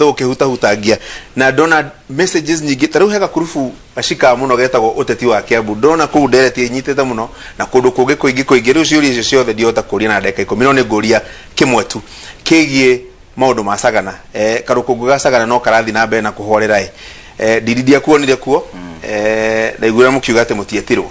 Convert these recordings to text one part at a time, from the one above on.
Tũgũkĩhutahutangia na ndona messages nyingĩ. Ta rĩu he gakurubu gacikaga mũno getagwo Ũteti wa Kiambu. Ndona kũu ndereti ĩnyitĩte mũno na kũndũ kũngĩ kũingĩ kũingĩ. Rĩu ciũria icio ciothe ndihota kũria na ndagĩka 10, no nĩ ngũria kĩmwe tu kĩgiĩ maũndũ ma Sagana. Karũkũngũ ga Sagana no karathiĩ na mbere na kũhorera. Ĩ ndindi ndiakuonire kuo. Ndaiguire mũkiuga atĩ mũtietirwo,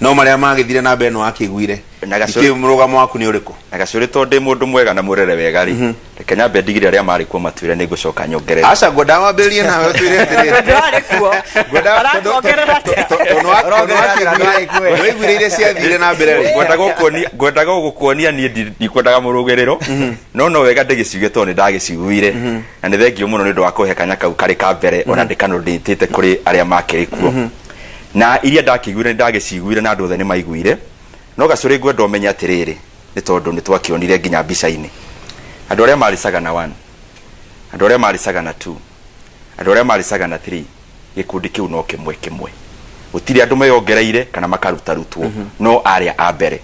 no marĩa magĩthire na mbere no wakĩiguire. Na Nĩkĩ, mũrũgamo waku nĩ ũrĩkũ? Na gacũrĩ, tondũ ndĩ mũndũ mwega na mũrere wega rĩ, reke nyambe ndigire arĩa marĩ kuo matuĩre, nĩ ngũcoka nyongerere. Aca, ngwenda wambĩrĩrie nawe ũtwĩre atĩrĩrĩ. Ndwarĩ kuo. Ngwenda Aratuongerera atĩa? Tondũ waiguire iria ciathire na mbere rĩ. Ngwendaga gũkuonia niĩ ndikwendaga mũrũgĩrĩro, no wega ndĩgĩciuge tondũ nĩ ndagĩciguire, na nĩ thengio mũno nĩ ũndũ wa kũhe kanya kau karĩ ka mbere ona ndĩkanũndĩtĩte kũrĩ arĩa makĩrĩ kuo. Na iria ndakĩiguire nĩ ndagĩciguire na andũ othe nĩ maiguire. No gacũrĩ, ngwenda ũmenye atĩrĩrĩ, nĩ tondũ nĩ twakĩonire nginya mbica-inĩ, andũ arĩa marĩ Sagana 1, andũ arĩa marĩ Sagana 2, andũ arĩa marĩ Sagana 3, gĩkundi kĩu no kĩmwe kĩmwe, gũtirĩ andũ meyongereire kana makarutarutwo. No arĩa a mbere,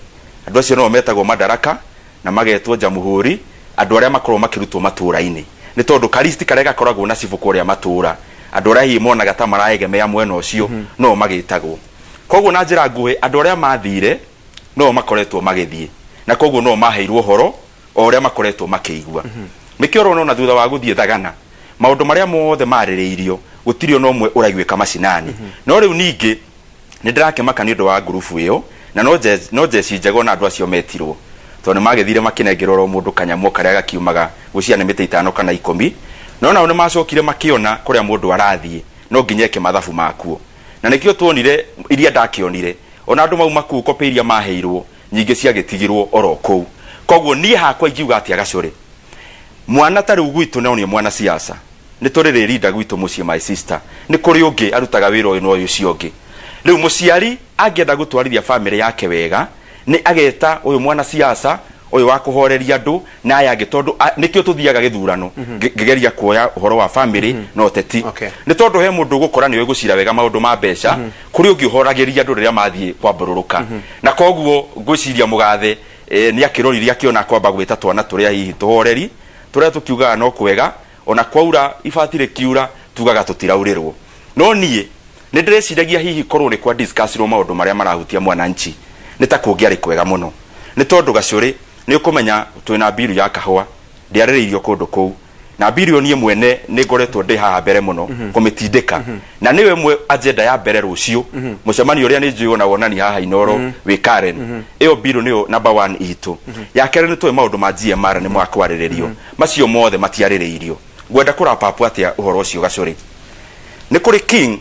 andũ acio no metagwo Madaraka na magetwo Jamhuri, andũ arĩa makoragwo makĩrutwo matũũra-inĩ, nĩ tondũ karisti karĩa gakoragwo na cibũ kũrĩa matũũra, andũ arĩa hihi monaga ta maraegemea mwena ũcio no magĩtagwo. Koguo na njĩra nguhĩ, andũ arĩa mathire no makoretwo magĩthiĩ, na koguo no maheirwo ũhoro o ũrĩa makoretwo makĩigua. Nĩkĩo ũrona ona thutha wa gũthiĩ Thagana, maũndũ marĩa mothe marĩrĩirio gũtirĩ ona ũmwe ũraiguĩka macinani. No rĩu ningĩ nĩ ndĩrakĩmaka nĩ ũndũ wa ngurubu ĩyo, na no njeci njega ona andũ acio metirwo, tondũ nĩ magĩthire makĩnengerwo oro mũndũ kanyamũ karĩa gakiumaga gwĩciria nĩ mĩtĩ 5 kana 10, no nao nĩ macokire makĩona kũrĩa mũndũ arathiĩ no nginya eke mathabu makuo. Na nĩkĩo tuonire iria ndakĩonire ona andũ mauma kũu, kopĩ iria maheirwo nyingĩ ciagĩtigirwo oro kũu. Koguo niĩ hakwa ingiuga atĩa, gacũrĩ, mwana ta rĩu gwitũ no nĩ mwana siasa nĩ tũrĩ rĩrinda gwitũ mũciĩ. My sister nĩ kũrĩ ũngĩ arutaga wĩra ũyũ na ũyũ ũcio ũngĩ. Rĩu mũciari angĩenda gũtwarithia famĩlĩ yake wega, nĩ ageta ũyũ mwana siasa, ũyũ wa kũhoreria andũ, na aya angĩ, tondũ nĩkĩo tũthiaga gĩthurano. Ngĩgeria kuoya ũhoro wa famĩlĩ na ũteti, nĩ tondũ he mũndũ ũgũkora nĩoĩ gũcira wega maũndũ ma mbeca, kũrĩ ũngĩ ũhoragĩria andũ rĩrĩa mathiĩ kwambũrũrũka. Na koguo ngwĩciria mũgathe nĩ akĩrorire akĩona kwamba gwĩta twana tũrĩa hihi tũhoreri, tũrĩa tũkiugaga no kwega ona kwaura, ibati rĩkiura tugaga tũtiraurĩrwo. No niĩ nĩ ndĩreciragia hihi korwo nĩ kwa discussirwo maũndũ marĩa marahutia mwananchi, nĩ ta kũngĩarĩ kwega mũno, nĩ tondũ gacũrĩ nĩ ũkũmenya twĩna mbiru ya kahũa ndĩarĩrĩirio kũndũ kũu, na mbiru ĩyo niĩ mwene nĩ ngoretwo ndĩ haha mbere mũno kũmĩtindĩka, na nĩyo ĩmwe agenda ya mbere rũciũ mũcemanio ũrĩa nĩ njũĩ ona wonani haha Inoro wĩ Karen. Ĩyo mbiru nĩyo number one itũ. Ya kerĩ, nĩ tũĩ maũndũ ma GMR nĩ mwakwarĩrĩrio, macio mothe matiarĩrĩirio. Ngwenda kũrapapu atĩa ũhoro ũcio, gacũrĩ? Nĩ kũrĩ king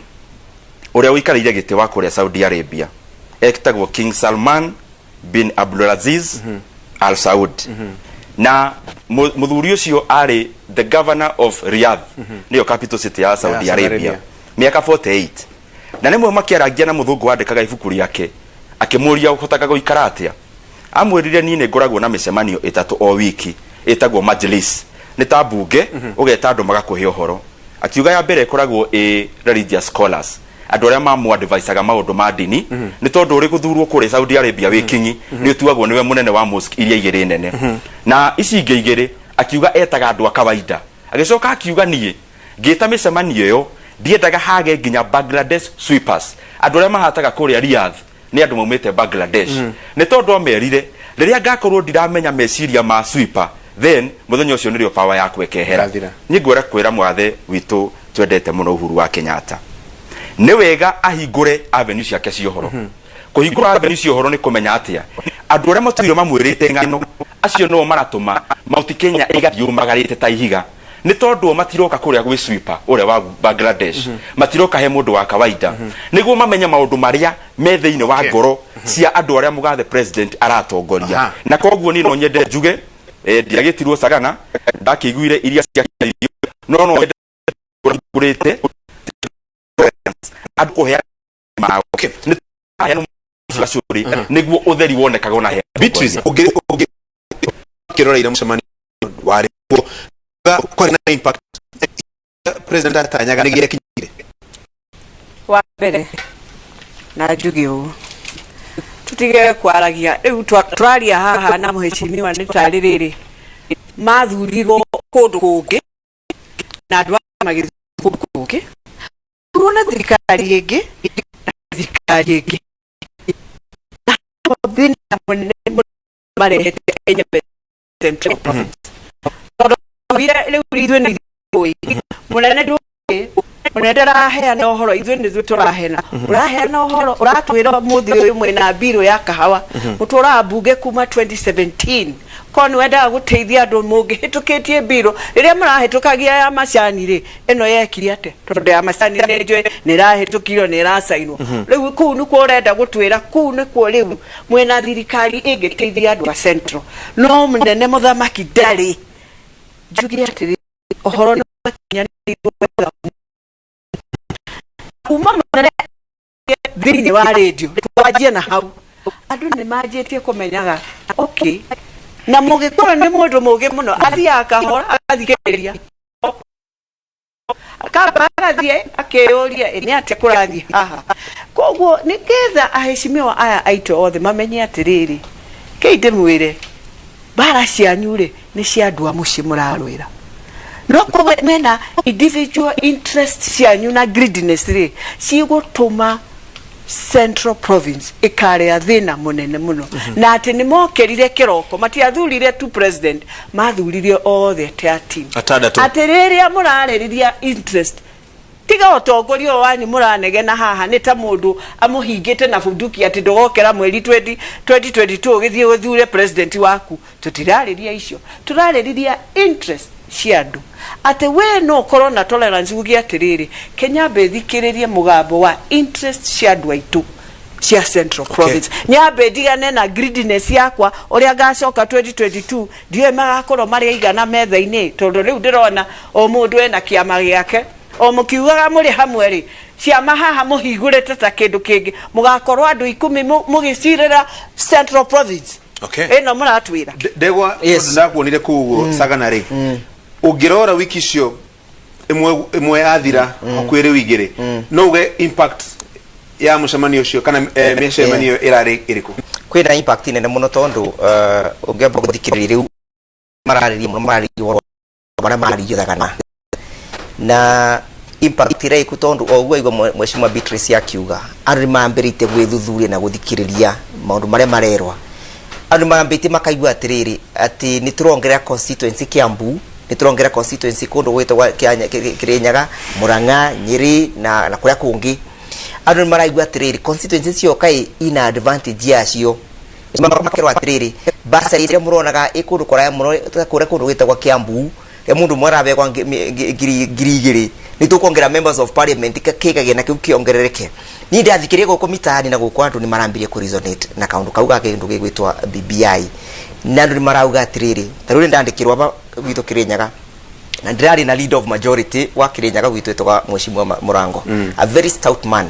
ũrĩa ũikarĩire gĩtĩ wa kũrĩa Saudi Arabia, etagwo King Salman bin Abdulaziz Al Saud, na mũthuri ũcio arĩ the governor of Riyadh, nĩyo capital city ya Saudi Saudi Arabia, Arabia. mĩaka 48. Na rĩmwe makĩarangia na mũthũngũ wandĩkaga ibuku rĩake, akĩmũria, "Ũhotaga gũikara atĩa?" Amwĩrire, "Niĩ nĩ ngoragwo na mĩcemanio ĩtatũ o wiki ĩtagwo majlis, nĩ ta mbunge, ũgeta andũ magakũhe ũhoro." Akiuga ya mbere ĩkoragwo ĩ religious scholars, andũ arĩa mamũ-advisaga maũndũ ma ndini, nĩ tondũ ũrĩ gũthurwo kũrĩa Saudi Arabia wĩ kingi, nĩ ũtuagwo nĩwe mũnene wa mosque iria igĩrĩ nene. Na ici ingĩ igĩrĩ, akiuga etaga andũ a kawaida. Agĩcoka akiuga, "Niĩ ngĩta mĩcemanio ĩyo ndiendaga hage nginya Bangladesh sweepers." Andũ arĩa mahataga kũrĩa Riyadh nĩ andũ maumĩte Bangladesh, nĩ tondũ amerire, "Rĩrĩa ngakorwo ndiramenya meciria ma sweeper, then mũthenya ũcio nĩrĩo power yakwa ĩkehera." Ĩgathira. Niĩ ngwĩra kwĩra mwathe witũ twendete mũno Uhuru wa Kenyatta, nĩ wega ahingũre avenue ciake cia ũhoro. Kũhingũra avenue cia ũhoro nĩ kũmenya atĩa andũ arĩa matũire mamwĩrĩte ng'ano acio nĩo maratũma Mount Kenya ĩgathiĩ ũmagarĩte ta ihiga, nĩ tondũ o matiroka kũrĩa gwĩ sweeper ũrĩa wa Bangladesh, matiroka he mũndũ wa kawaida nĩguo mamenye maũndũ marĩa me thĩinĩ wa ngoro cia andũ arĩa mũgathe president aratongoria. Na koguo niĩ no nyende njuge, ndiagĩtirwo Sagana, ndakĩiguire iria ciakinyĩrio, no nyende ngũrĩte andũ kũheana mao nĩ aheana gacũrĩ nĩguo ũtheri wonekaga ona he Beatrice, ũngĩ kĩroreire mũcemanio warĩ kuo, kwarĩ na impact president atanyaga nĩ gĩakinyire? Wa mbere na njuge ũũ, tutige kwaragia rĩu tũraria haha na mũhecimiwa nĩ tarĩ rĩrĩ mathurirwo kũndũ kũngĩ. Na andũ aya magĩthiĩ kũndũ kũngĩ turwo na thirikari ĩngĩ na thirikari ĩngĩ na thĩna mũnene mũno marehete enyewe Central Province, tondũ ire rĩu ithuĩ nĩ ithuĩ mũnene ndũĩ, mũnene ndaraheana ũhoro, ithuĩ nĩ ithuĩ tũraheana, ũraheana ũhoro, ũratwĩra mũthĩ ũyũ mwĩna mbirũ ya kahawa mũtũraga mbunge kuma 2017. Korwo nĩ wendaga gũteithia andũ, mũngĩhĩtũkĩtie mbirũ rĩrĩa mũrahĩtũkagia ya macani rĩ, ĩno yekire atĩa? Tondũ ya macani nĩ njũĩ nĩ ĩrahĩtũkirio, nĩ ĩracainwo. Rĩu kũu nĩkuo ũrenda gũtwĩra, kũu nĩkuo rĩu mwĩna thirikari ĩngĩteithia andũ a Central, no mũnene mũthamaki ndarĩ. Njuge atĩrĩ, ũhoro nĩ wakinyanĩirwo wega kuma mũnene thĩinĩ wa rĩndio. Twanjie na hau, andũ nĩ manjĩtie kũmenyaga, okay, na mũgĩkũyũ nĩ mũndũ mũgĩ mũno, athiaga kahora, agathikĩrĩria, akamba agathiĩ akĩyũria, "Ĩ, nĩ atĩa kũrathiĩ haha?" Koguo nĩgetha aheshimiwa aya aitũ othe mamenye atĩrĩrĩ, kĩi ndĩmwĩre, mbara cianyu rĩ, nĩ cia andũ a mũciĩ mũrarwĩra, no korwo mena individual interest cianyu na greediness rĩ, cigũtũma Central Province ĩkarĩa thĩna mũnene mũno. Na atĩ nĩ mokĩrire kĩroko, matiathurire tu president, mathurire othe ta team. Atandatũ. Atĩ rĩrĩa mũrarĩrĩria interest, tiga ũtongoria ũyũ wanyu mũranegena haha nĩ ta mũndũ amũhingĩte na bunduki atĩ ndũgokĩra mweri 20 2022 ũgĩthiĩ ũthure president waku. Tũtirarĩria icio, tũrarĩrĩria interest cia andũ, atĩ we no ũkorwo na tolerance uge atĩrĩrĩ, kenyambe thikĩrĩrie mũgambo wa interest cia andũ aitũ cia Central Province, nyambe ndigane na greediness yakwa. Ũrĩa ngacoka 2022 ndiũĩ magakorwo marĩ aigana metha-inĩ, tondũ rĩu ndĩrona o mũndũ ena kĩama gĩake, o mũkiugaga mũrĩ hamwe rĩ, ciama haha mũhingũrĩte ta kĩndũ kĩngĩ, mũgakorwo andũ 10 mũgĩcirĩra Central Province. Ĩno mũratwĩra. Ndegwa. Yes. Tondũ ndakuonire kũu ũguo Sagana rĩ, ũngĩrora wiki icio ĩmwe ĩmwe yathira hakuhĩ rĩu igĩrĩ, no uge impact ya mũcemanio ũcio kana mĩcemanio ĩrarĩ ĩrĩkũ? Kwĩna impact nene mũno, tondũ ũngĩamba gũthikĩrĩria rĩu mararĩria mũno, mararĩria ũhoro marĩa mararĩrio Thagana na impact ĩrĩa ĩku, tondũ o ũguo aigua Mheshimiwa Beatrice akiuga andũ nĩ mambĩrĩte gwĩthuthuria na gũthikĩrĩria maũndũ marĩa marerwa. Andũ nĩ mambĩtie makaigua atĩrĩrĩ, atĩ nĩ tũrongerera constituency Kiambu, nĩ tũrongerera constituency kũndũ gwĩtagwo Kĩrĩnyaga, Murang'a, Nyĩrĩ na kũrĩa kũngĩ. Andũ nĩ maraigua atĩrĩrĩ, constituency icio kaĩ ina advantage yacio. Makerwo atĩrĩrĩ, bursary ĩrĩa mũronaga ĩ kũndũ kũraya mũno ta kũrĩa kũndũ gwĩtagwo Kiambu, rĩa mũndũ ũmwe arabegwa 2000, nĩ tũkuongerera members of parliament kĩgagĩna kĩu kĩongerereke. Niĩ ndathikĩrĩria gũkũ mitaani na gũkũ, andũ nĩ marambirie kũ resonate na kaũndũ kau ga kĩndũ gĩgwĩtwo BBI, na andũ nĩ marauga atĩrĩrĩ, ta rĩu nĩ ndandĩkĩrwo aba gwitũ Kĩrĩnyaga, na ndĩrarĩ na leader of majority wa Kĩrĩnyaga gwitũ ĩtagwa Mheshimiwa Mũrango, a very stout man.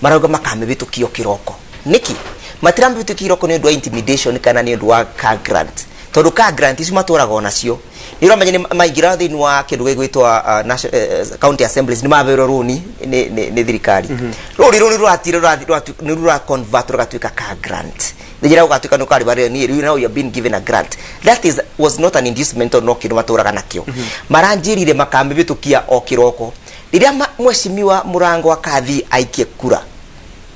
Marauga makamĩhĩtũkio kĩroko. Nĩkĩ matiramĩhĩtũkia kĩroko? Nĩ ũndũ wa intimidation kana nĩ ũndũ wa car grant? Tondũ car grant icio matũraga onacio, nĩ ũramenya nĩ maingĩra thĩinĩ wa kĩndũ gĩgwĩtwo county assemblies, nĩ mabeirwo rũni nĩ thirikari. Rũni rũratire nĩ rũra convert rũgatuĩka car grant, njĩra ũgatuĩka nĩ ũkarĩba rĩo. Niĩ rĩu, now you have been given a grant that is was not an inducement, tondũ no kĩndũ matũraga nakĩo. Maranjĩrire makamĩhĩtũkia o kĩroko rĩrĩa Mheshimiwa Mũrango akathi aikie kura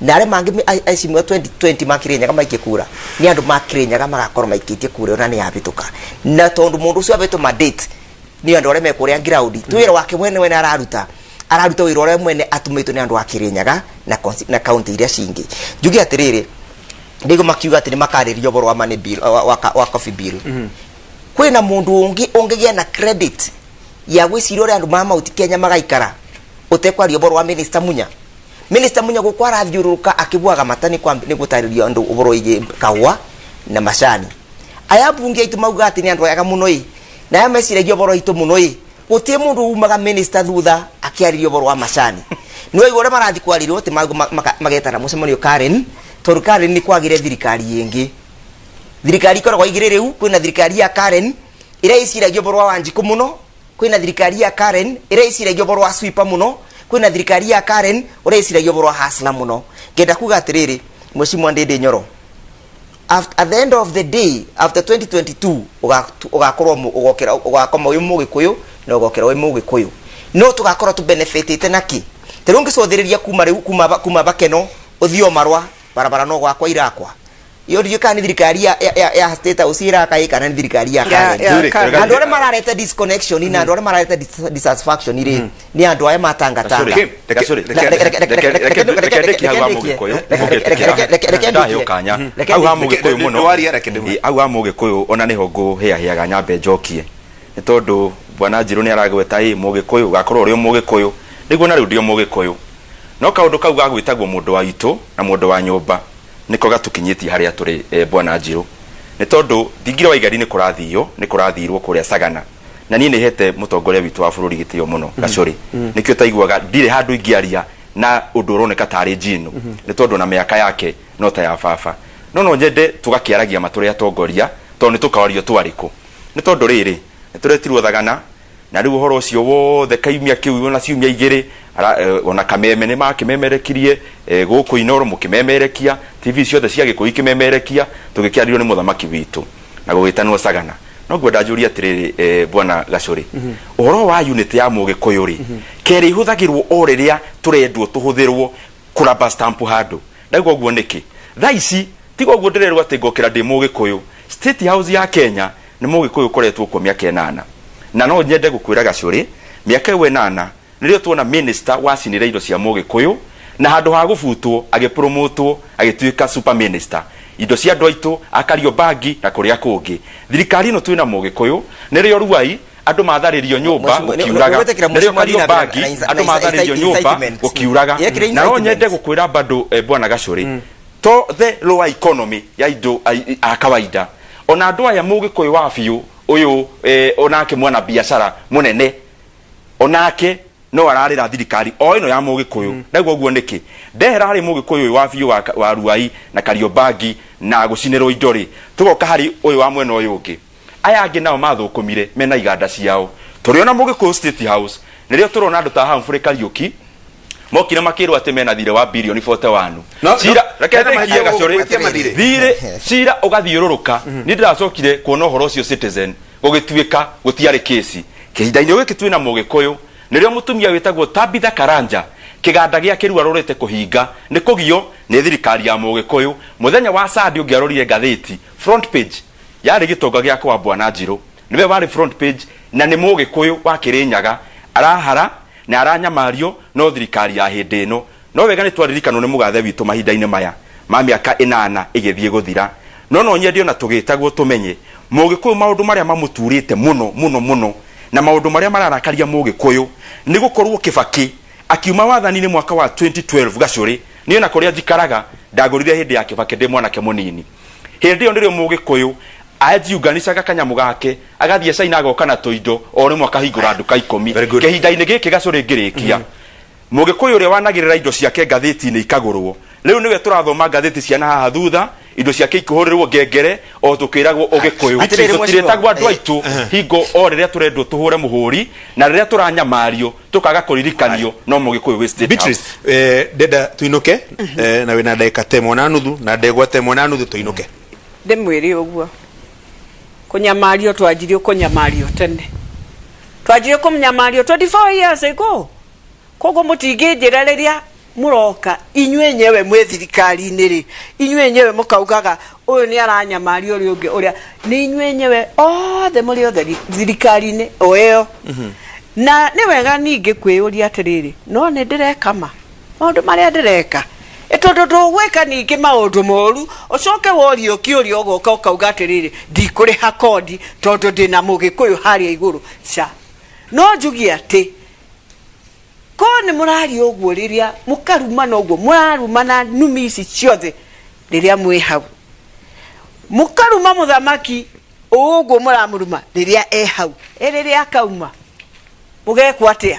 na arĩa mangĩ aheshimiwa 2020 ma Kĩrĩnyaga maikie kura. Nĩ andũ ma Kĩrĩnyaga magakorwo maikĩtie kura ĩyo na nĩ yahĩtũka, na tondũ mũndũ ũcio ahetwo mandate nĩ andũ arĩa mekũrĩa ground ti wĩra wake mwene mwene araruta, araruta wĩra ũrĩa mwene atũmĩtwo nĩ andũ a Kĩrĩnyaga na county iria cingĩ. Njuge atĩrĩrĩ, ndĩgo makiuga atĩ nĩ makarĩria ũhoro wa money bill, wa coffee bill. Kwĩna mũndũ ũngĩ ũngĩgĩa na credit ya gwĩciria ũrĩa andũ ma Mount Kenya magaikara ũtekwaria ũhoro wa Minister Munya? Minister Munya gũkũ arathiũrũrũka akĩbuaga mata nĩ gũtarĩria andũ ũhoro wĩgiĩ kahũa na macani. Aya mbunge aitũ mauga atĩ nĩ andũ ega mũno ĩ, na aya meciragia ũhoro witũ mũno ĩ, gũtirĩ mũndũ umaga minister thutha akĩarĩria ũhoro wa macani. Nĩ waigua ũrĩa marathiĩ kwarĩrio atĩ magetana mũcemanio Karen, tondũ Karen nĩ kwagĩre thirikari ĩngĩ. Thirikari ikoragwo igĩrĩ rĩu, kwĩna thirikari ya Karen ĩrĩa ĩciragia ũhoro wa Wanjikũ mũno, kwĩna thirikari ya Karen ĩrĩa ĩciragia ũhoro wa sweeper mũno, kwĩna thirikari ya Karen ũrĩa ĩciragia ũhoro wa hustler mũno. Ngenda kuga atĩrĩrĩ, Mheshimiwa Ndindi Nyoro, at the end of the day, after 2022, ũgakorwo ũgokĩra, ũgakoma wĩ mũgĩkũyũ na ũgokĩra wĩ mũgĩkũyũ. No tũgakorwo tũ benefitĩte na kĩ? Ta rĩu ũngĩcũthĩrĩria kuma rĩu kuma Bakeno ũthiĩ o Marwa, barabara no gwakwa irakwa. Iyo ndiũĩ kana nĩ thirikari ya State House ĩraka ĩ kana nĩ thirikari ya Karen. Ya Karen. Andũ arĩa marareta disconnection na andũ arĩa marareta dissatisfaction rĩ, nĩ andũ aya matangatanga. Gacũrĩ, Reke reke ndĩkie hau ha ndĩkie. Mũgĩkũyũ. Reke Ndaheo ndĩkie. kanya. Reke Hau ha ndĩkie. Mũgĩkũyũ mũno. Ndwaria, reke ndĩmwe. Ĩ, hau ha Mũgĩkũyũ ona nĩho ngũhĩahĩaga nyambe njokie, nĩ tondũ bwana Njirũ nĩ aragweta ĩ Mũgĩkũyũ gakorwo ũrĩ o Mũgĩkũyũ nĩguo, na rĩu ndĩ o Mũgĩkũyũ, no kaũndũ kau ga gwĩtagwo mũndũ wa itũ na mũndũ wa nyũmba nĩko gatũkinyĩtie harĩa tũrĩ. Bwana Njirũ, nĩ tondũ thingira wa Igari nĩ kũrathio, nĩ kũrathirwo kũrĩa Sagana, na niĩ nĩ hete mũtongoria witũ wa bũrũri gĩtĩo mũno, Gacũrĩ, nĩkĩo taiguaga ndirĩ handũ ingĩaria na ũndũ ũroneka tarĩ njino, nĩ tondũ na mĩaka yake no ta ya baba. No nyende tũgakĩaragia ma tũrĩ atongoria, tondũ nĩ tũkawario twarĩkũ, nĩ tondũ rĩrĩ nĩ tũretirwo Thagana, na rĩu ũhoro ũcio wothe kaimia kĩu ona ciumia 2 ona kameme nĩ makĩmemerekirie gũkũ Inoro, mũkĩmemerekia TV ciothe cia Gĩkũyũ ikĩmemerekia, tũgĩkĩarĩrio nĩ mũthamaki witũ na gũgĩtanwo Sagana. No ngwenda njũrie atĩrĩrĩ, bwana Gacũrĩ, ũhoro wa unit ya Mũgĩkũyũ rĩ, kerĩ ihũthagĩrwo o rĩrĩa tũrendwo tũhũthĩrwo kũraba stamp handũ. Ndauga ũguo nĩkĩ? Thaa ici tiga ũguo ndĩrerwo atĩ ngokĩra ndĩ Mũgĩkũyũ, State House ya Kenya nĩ Mũgĩkũyũ ũkoretwo kuo mĩaka 8. Na no nyende gũkwĩra Gacũrĩ, mĩaka ĩyo 8 nĩrĩo tuona minister wacinire indo cia Mũgĩkũyũ, na handũ ha gũbutwo agĩpromotwo agĩtuĩka super minister. Indo cia andũ aitũ a Kariobangi na kũrĩa kũngĩ. Thirikari ĩno twĩna Mũgĩkũyũ, nĩrĩo Ruai andũ matharĩrio nyũmba gũkiuraga, Nĩgwĩtĩkĩra nĩrĩo mheshimiwa Dina Kariobangi na andũ matharĩrio nyũmba incitement. gũkiuraga. Yekire Na no incitement. nyende gũkwĩra bado, bwana Gacũrĩ, to the lower economy ya indo a kawaida, ona andũ aya Mũgĩkũyũ wa biũ ũyũ, onake mwana biacara mũnene, onake no ararĩra thirikari o ĩno ya Mũgĩkũyũ. Ndauga ũguo nĩkĩ? Ndehera harĩ Mũgĩkũyũ ũyũ wa biũ wa Ruai na Kariobangi na gũcinĩrwo indo rĩ, tũgoka harĩ ũyũ wa mwena ũyũ ũngĩ. Aya angĩ nao mathũkũmire mena iganda ciao. Tũrĩ ona Mũgĩkũyũ State House, nĩrĩo tũrona andũ ta Humphrey Kariũki mokire makĩrwo atĩ mena thirĩ wa birioni 41. Cira reke Hena ndĩkie mahĩtia Gacũrĩ. gwĩtia mathirĩ. Thirĩ cira ũgathiũrũrũka. Niĩ ndĩracokire kuona ũhoro ũcio Citizen, gũgĩtuĩka gũtiarĩ kĩci. Kĩhinda-inĩ gĩkĩ twĩna Mũgĩkũyũ, nĩrĩo mũtumia wĩtagwo Tabitha Karanja kĩganda gĩake rĩu arorete kũhinga nĩ kũgio nĩ thirikari ya Mũgĩkũyũ. Mũthenya wa Sunday ũngĩarorire ngathĩti, front page yarĩ gĩtonga gĩa kwa Bwana Njirũ, nĩwe warĩ front page, na nĩ Mũgĩkũyũ wa Kĩrĩnyaga arahara na aranyamario no thirikari ya hĩndĩ ĩno. No wega nĩ twaririkanwo nĩ mũgathe witũ mahinda-inĩ maya ma mĩaka 8 ĩgĩthiĩ gũthira. No nyende ona tũgĩtagwo tũmenye Mũgĩkũyũ maũndũ marĩa mamũturĩte mũno mũno mũno, na maũndũ marĩa mararakaria Mũgĩkũyũ nĩ gũkorwo Kĩbakĩ akiuma wathani-inĩ mwaka wa 2012. Gacũrĩ, niĩ ona kũrĩa njikaraga ndagũrire hĩndĩ ya Kĩbakĩ ndĩ mwanake mũnini. Hĩndĩ ĩyo nĩrĩo Mũgĩkũyũ ajiunganicaga kanyamũ gake agathiĩ China agoka na tũindo o rĩmwe akahingũra nduka 10. Very good. Kĩhinda-inĩ gĩkĩ Gacũrĩ ngĩrĩkia, Mũgĩkũyũ ũrĩa wanagĩrĩra indo ciake ngathĩti-inĩ ikagũrwo, rĩu nĩwe tũrathoma ngathĩti cia na haha thutha, indo ciake ikĩhũrĩrwo ngengere o tũkĩragwo Ũgĩkũyũ. Atĩrĩrĩ, mheshimiwa, Tũtirĩtagwo andũ aitũ hingo o rĩrĩa tũrendwo tũhũre mũhũri, na rĩrĩa tũranyamario tũkaga kũririkanio no Mũgĩkũyũ wĩ State Beatrice, House. Ndenda tuinuke, na wĩna ndagĩka ta 1 na nuthu na ndegwa ta 1 na nuthu tuinuke. Ndĩmwĩre ũguo, kũnyamario twanjirie kũnyamario tene, twanjirie kũnyamario 24 years ago. Koguo mũtingĩnjĩra rĩrĩa mũroka inyuĩ enyewe mwĩ thirikari-inĩ rĩ, inyuĩ enyewe mũkaugaga ũyũ nĩ aranyamaria ũrĩa ũngĩ, ũrĩa nĩ inyuĩ enyewe othe mũrĩ othe thirikari-inĩ o ĩyo. Na nĩ wega ningĩ kwĩyũria atĩrĩrĩ, no nĩ ndĩreka ma maũndũ marĩa ndĩreka? Ĩ tondũ ndũgwĩka ningĩ maũndũ moru ũcoke worio kĩũria ũgoka ũkauga atĩrĩrĩ, ndikũrĩha kodi tondũ ndĩna Mũgĩkũyũ harĩa igũrũ. Ca no njugie atĩ ko nĩ mũraria ũguo, rĩrĩa mũkarumana ũguo mũrarumana numi ici ciothe, rĩrĩa mwĩ hau mũkaruma mũthamaki ũguo mũramũruma rĩrĩa e hau, ĩ rĩrĩa akauma mũgekwo atĩa?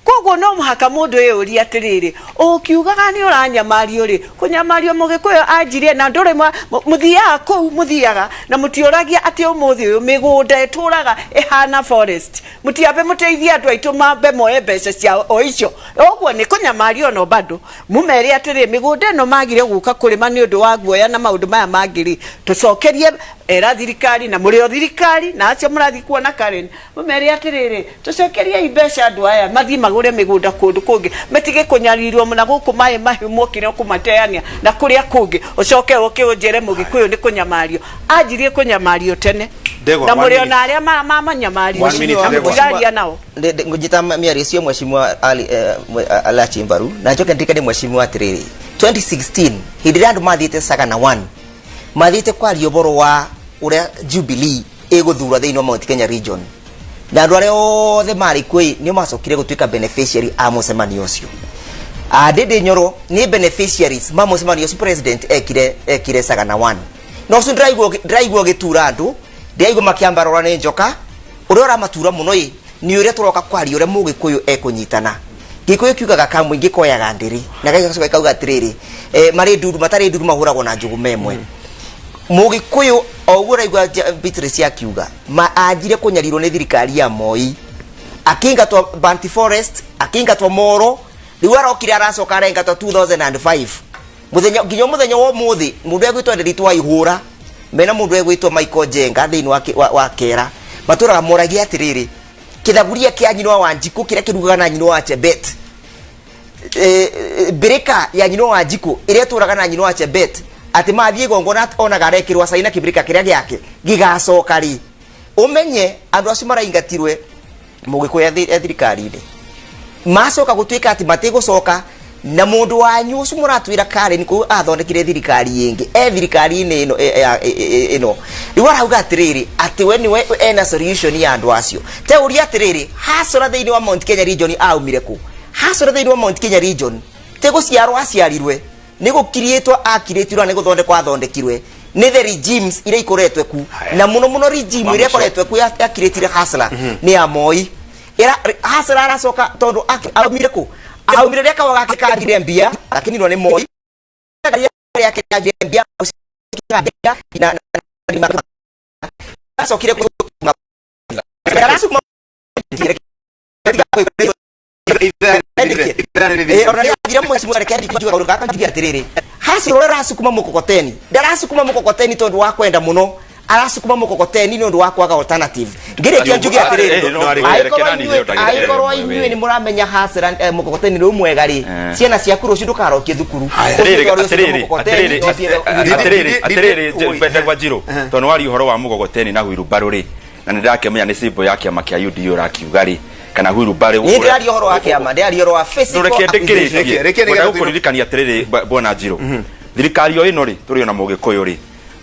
Koguo no mũhaka mũndũ eyũrie atĩrĩrĩ, ũkiugaga nĩ ũranyamario rĩ, kũnyamario Mũgĩkũyũ anjirie na ndũrĩ mũthiaga kũu, mũthiaga na mũtiũragia atĩ ũmũthĩ ũyũ mĩgũnda ĩtũraga ĩhana forest, mũtiambe mũteithie andũ aitũ mambe moe mbeca ciao o icio. Ũguo nĩ kũnyamario no bado mũmere atĩrĩ, mĩgũnda ĩno magire gũka kũrĩma nĩ ũndũ wa guoya na maũndũ maya mangĩ rĩ, tũcokerie. Era thirikari na mũrĩ o thirikari na acio mũrathiĩ kuona Karen, mũmere atĩrĩrĩ, tũcokeriei mbeca andũ aya mathiĩ magũre mĩgũnda kũndũ kũngĩ, matige kũnyarirwo na gũkũ maĩ mahiũ mokire kũmateania na kũrĩa kũngĩ. Ũcoke ũke ũnjĩre Mũgĩkũyũ nĩ kũnyamario. Anjirie kũnyamario tene. Ndegwa, Na one mũrĩ minute. ona arĩa mamanyamario One minute, na Ndegwa. mũtiraria nao. Ngũnjita mĩario ĩcio mheshimiwa Ali Alachi Mbaru, na njoke ndirikane mheshimiwa atĩrĩrĩ, 2016 hĩndĩ ĩrĩa andũ mathiĩte Sagana 1 mathiĩte kwaria ũhoro wa ũrĩa Jubilee ĩgũthura thĩinĩ wa Mount Kenya region, na andũ arĩa othe marĩ kuo ĩ, nĩo macokire gũtuĩka beneficiary a mũcemanio ũcio. Ndĩndĩ Nyoro nĩ beneficiaries ma mũcemanio ũcio president ekire Sagana 1. Na ũcio ndĩraigua ũgĩtura andũ, ndĩraigua makĩambarora nĩ njoka. Ũrĩa ũramatura mũno ĩ nĩ ũrĩa tũroka kwaria ũrĩa Mũgĩkũyũ ekũnyitana. Gĩkũyũ kiugaga kamũingĩ koyaga ndĩrĩ, na gagacoka kauga atĩrĩrĩ, marĩ ndundu matarĩ ndundu mahũragwo na njũgũma ĩmwe. Mũgĩkũyũ o ũguo ũraigua Beatrice akiuga, anjire kũnyarirwo nĩ thirikari ya Moi, akĩingatwo Banti Forest, akĩingatwo Moro, rĩu arokire aracoka araingatwo 2005. Mũthenya nginya mũthenya wa ũmũthĩ mũndũ egwĩtwo Nderitu wa Ihũra mena mũndũ egwĩtwo Michael Njenga thĩinĩ wa Kera matũraga moragia atĩrĩrĩ, kĩthaburia kĩa nyina wa Wanjikũ kĩrĩa kĩrugaga na nyina wa Chebet, mbĩrĩka ya nyina wa Wanjikũ ĩrĩa ĩtũraga na nyina wa Chebet, atĩ mathiĩ igongona onaga arekĩrwo cai na kĩbĩrĩka kĩrĩa gĩake gĩgacoka rĩ. Ũmenye andũ acio maraingatirwe Mũgĩkũyũ e thirikari-inĩ macoka gũtuĩka atĩ matigũcoka, na mũndũ wanyu ũcio mũratwĩra Karen kũu athondekire thirikari ĩngĩ e thirikari-inĩ ĩno ĩno rĩu arauga atĩrĩrĩ atĩ we nĩwe ena solution ya andũ acio. Te ũria atĩrĩrĩ, hacora thĩinĩ wa Mount Kenya region aumire kũ? Hacora thĩinĩ wa Mount Kenya region te gũciarwo aciarirwe, nĩ gũkiriĩtwo akirĩtirwo, na nĩ gũthondekwo athondekirwe nĩ the regimes iria ikoretwe ku, na mũno mũno regime ĩrĩa ĩkoretwe ku yakirĩtire Hustler nĩ ya Moi. Ĩra Hustler aracoka tondũ aumire kũ? Aumire rĩrĩa kawa gake kagire mbia, gakininwo nĩ Moi, yake kagire mbia na acokire aracuma. Ona nĩ mheshimiwa, reke ndikiuga kaũndũ gaka njuge atĩrĩrĩ, Hustler ũrĩa aracukuma mũkokoteni ndaracukuma mũkokoteni tondũ wa kwenda mũno, aracukuma mũkokoteni nĩ ũndũ wa kwaga alternative. Ngĩrĩkia njuge atĩrĩrĩ, angĩkorwo inyuĩ nĩ mũramenya Hustler mũkokoteni rĩu mwega rĩ, ciana ciaku rũciũ ndũkarokie thukuru. Atĩrĩrĩ, atĩrĩrĩ, atĩrĩrĩ, atĩrĩrĩ, atĩrĩrĩ, Ndegwa Njirũ, tondũ waria ũhoro wa mũgogoteni na wheelbarrow rĩ, na nĩ ndakĩmenya nĩ symbol ya kĩama kĩa UDA ũrakiuga rĩ, kana wheelbarrow. Niĩ ndĩraria ũhoro wa kĩama, ndĩraria ũhoro wa physical Reke acquisition. ndĩkĩrĩkie. Reke nĩgetha Ngwenda gũkũririkania atĩrĩrĩ, bwana Njirũ, thirikari o ĩno rĩ, tũrĩ ona Mũgĩkũyũ rĩ,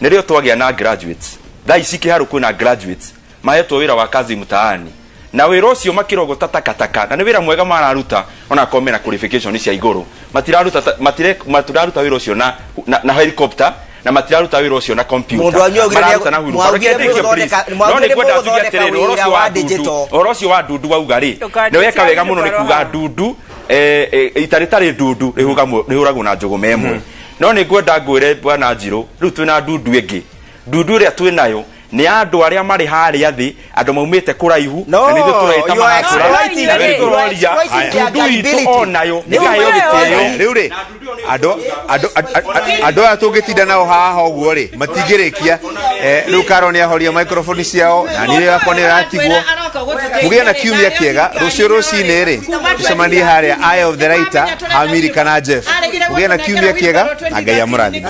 nĩrĩo twagĩa na graduates. Thaa ici kĩharũ kwĩna graduates mahetwo wĩra wa kazi mtaani, na wĩra ũcio makĩrogota takataka, na nĩ wĩra mwega mararuta onakorwo mena qualification cia igũrũ. Matiraruta matiraruta wĩra ũcio na helicopter, na matiraruta wĩra ũcio na computer. Mũndũ wanyu augire Mararuta na wheelbarrow. mwaugire Reke ndĩkie, mũgũthondeka- please. No mwaugire nĩ ngwenda njuge mũgũthondeka atĩrĩrĩ, ũhoro wĩra ũcio wa wa ndundu, digital. ũhoro ũcio wa ndundu wauga rĩ, Ndũkanjĩtie nĩ weka wega mũno nĩ wheelbarrow kuga hau. ndundu ita rĩtarĩ ndundu rĩhũragwo na njũgũma ĩmwe. No nĩ ngwenda ngwĩre bwana Njirũ, rĩu twĩna ndundu ĩngĩ. Ndundu ĩrĩa twĩ nayo nĩ ya andũ arĩa marĩ harĩa thĩ, andũ maumĩte kũraihu, No, na nĩ ithuĩ tũreita you are mahacũra. exploiting Na rĩu you are tũroria exploiting their ndundu itũ gullibility. onayo Nĩ ĩkaheo gĩtĩo. Rĩu rĩ, andũ aya tũngĩtinda nao haha ũguo rĩ, matingĩrĩkia. Rĩu Karo nĩ ahoria microphone ciao, na niĩ yakwa nĩ ĩratigwo. Mũgĩe na kiumia kĩega. Rũciũ rũcinĩ rĩ, tũcemanie harĩa Eye of the Writer, Hamiri kana Jeff. Mũgĩe na kiumia kĩega na Ngai amũrathime.